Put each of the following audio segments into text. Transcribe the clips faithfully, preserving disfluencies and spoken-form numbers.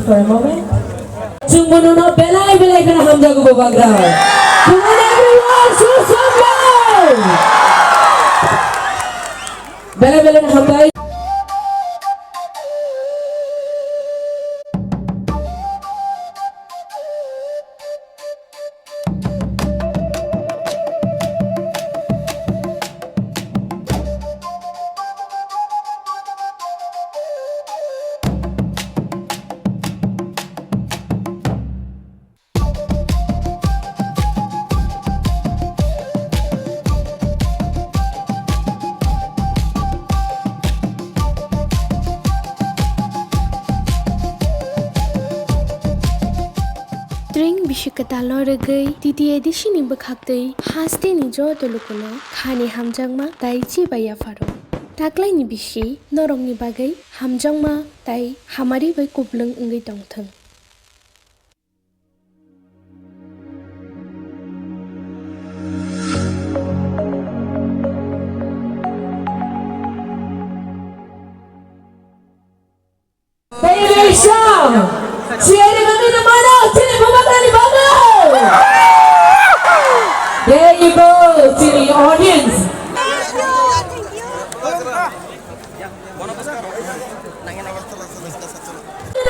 For a moment. Chwng bono no belai belai kheno hamjago Bubagra. Come on everyone, show some love. Belai belai hambai. Tring bisi kwtal no rwgwi T T A D C ni bwkhaktwi hasteni joto lukuno khani hamjakma tai chibai yapharo. Taklaini bisi norokni bagwi hamjakma tai hamari bai kuplung wngwi tongthwng. Tei Reisha, chini bagwi no mano, chini Bubagrani bagwi. There you go, chini audience.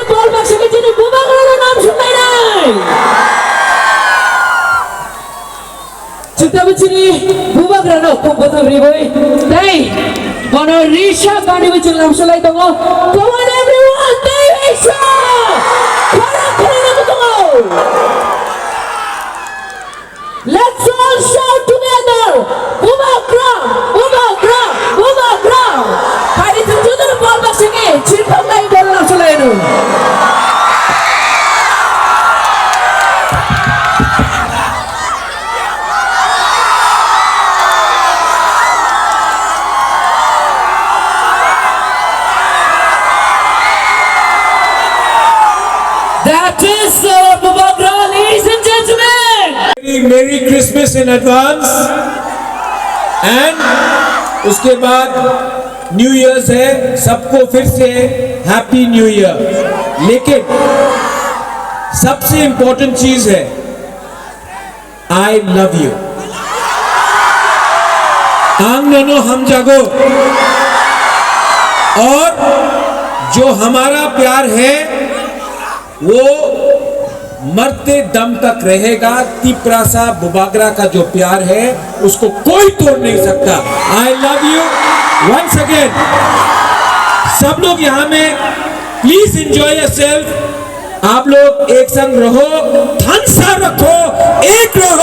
Bol baksa ke chini Bubagrano nam sumai nai. Chwng tabuk chini Bubagrano kok bothop riwi tei bono Reisha kaniwi chwng lamsolai tongo. Come on everyone, tei Reisha! Khorang khorang nangwi tongo. Let's all shout together! Bubagra! Bubagra! Bubagra! Hari chwng jotono bol baksa ke chirphang nai bol lamsolai no. That is our Bubagra, ladies and gentlemen. Very Merry Christmas in advance and उसके बाद new years है, सबको फिर से happy new year. लेकिन सबसे इंपॉर्टेंट चीज है, I love you. Ang nono hamjago. और जो हमारा प्यार है, वो मरते दम तक रहेगा। तिप्रासा बुबागरा का जो प्यार है, उसको कोई तोड़ नहीं सकता। I love you once again. सब लोग यहाँ में प्लीज एंजॉय योरसेल्फ। आप लोग एक संग रहो, थांसा रखो, एक रहो।